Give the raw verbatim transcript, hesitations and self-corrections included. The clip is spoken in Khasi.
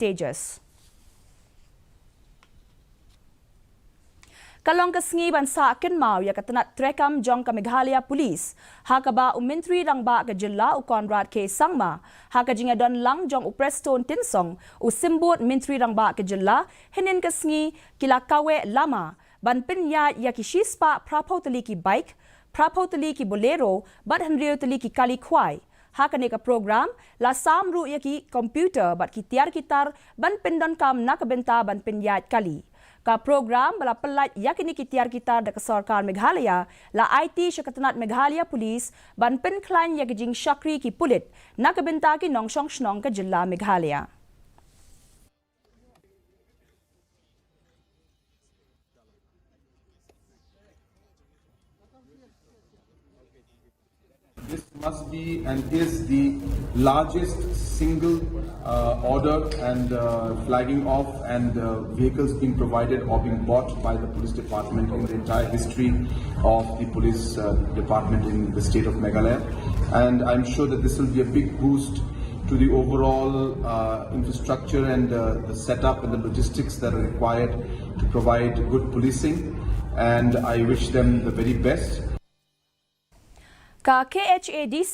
Tejas. Ka long ka sngi ban sah kynmaw ïa ka tnat treikam jong ka Meghalaya Police, ha kaba u Myntri Rangbah ka Jylla u Conrad K Sangma, ha ka jingïadon lang jong u Prestone Tynsong, u Symbud Myntri Rangbah ka Jylla, hynnin ka sngi ki la kaweh lama ban pynïaid ïa ki shispah phraphew tylli ki bike, phraphew tylli ki Bolero, bad hynriew tylli ki kali khwai. Ha kane ka program, la sam ruh ïa ki computer bad ki tiar ki tar ban pyndonkam na ka bynta ban pynïaid kali. Ka program ba la pyllait ïa kine ki tiar ki tar da ka sorkar Meghalaya, la aiti sha ka tnat Meghalaya Police ban pynkhlaiñ ïa ka jingshakri ki pulit na ka bynta ki nongshong shnong ka Jylla Meghalaya. This must be and is the largest single uh, order and uh, flagging off and uh, vehicles being provided or being bought by the police department in the entire history of the police uh, department in the state of Meghalaya. And I'm sure that this will be a big boost to the overall uh, infrastructure and uh, the setup and the logistics that are required to provide good policing. And I wish them the very best. Ka K H A D C